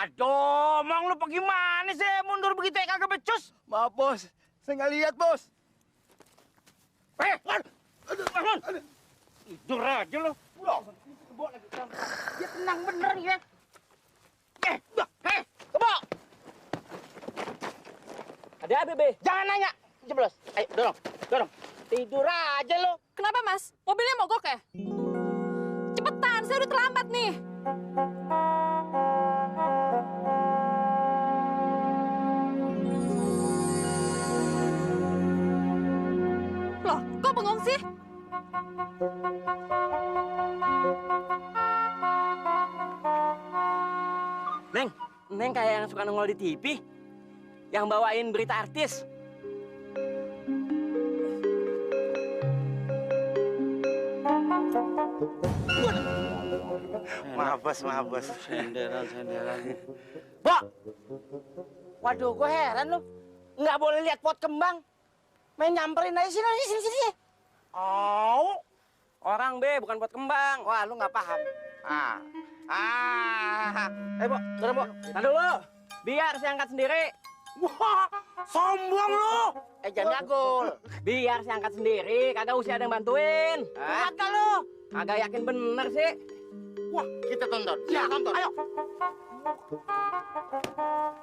Waduh, Mang lu gimana sih mundur begitu ya kagak becus? Maaf, Bos. Saya nggak lihat, Bos. Bangun! Tidur aja lu. Dia tenang bener nih ya. Kebo! Ada apa, Be? Jangan nanya. Jeblos. Ayo, dorong. Tidur aja lu. Kenapa, Mas? Mobilnya mogok ya? Cepetan, saya udah terlambat nih. Loh, kok bengong sih? Neng kayak yang suka nongol di TV. Yang bawain berita artis. Maaf, Bos. Senderan. Bo! Waduh, gue heran lu. Nggak boleh lihat pot kembang. Main nyamperin aja sini. Oh, Orang, Be, bukan buat kembang. wah lu nggak paham. Bo, turun, Bo. Tahan dulu. Biar saya angkat sendiri. Wah, sombong lu. Jangan gagol. Biar saya angkat sendiri, kagak usah ada yang bantuin. Kagak lu. Kagak yakin bener sih. Wah, kita tonton. Ya, tonton. Ayo.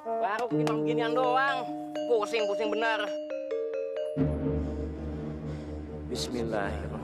Baru kita beginian doang. Pusing bener. Bismillahirrahmanirrahim.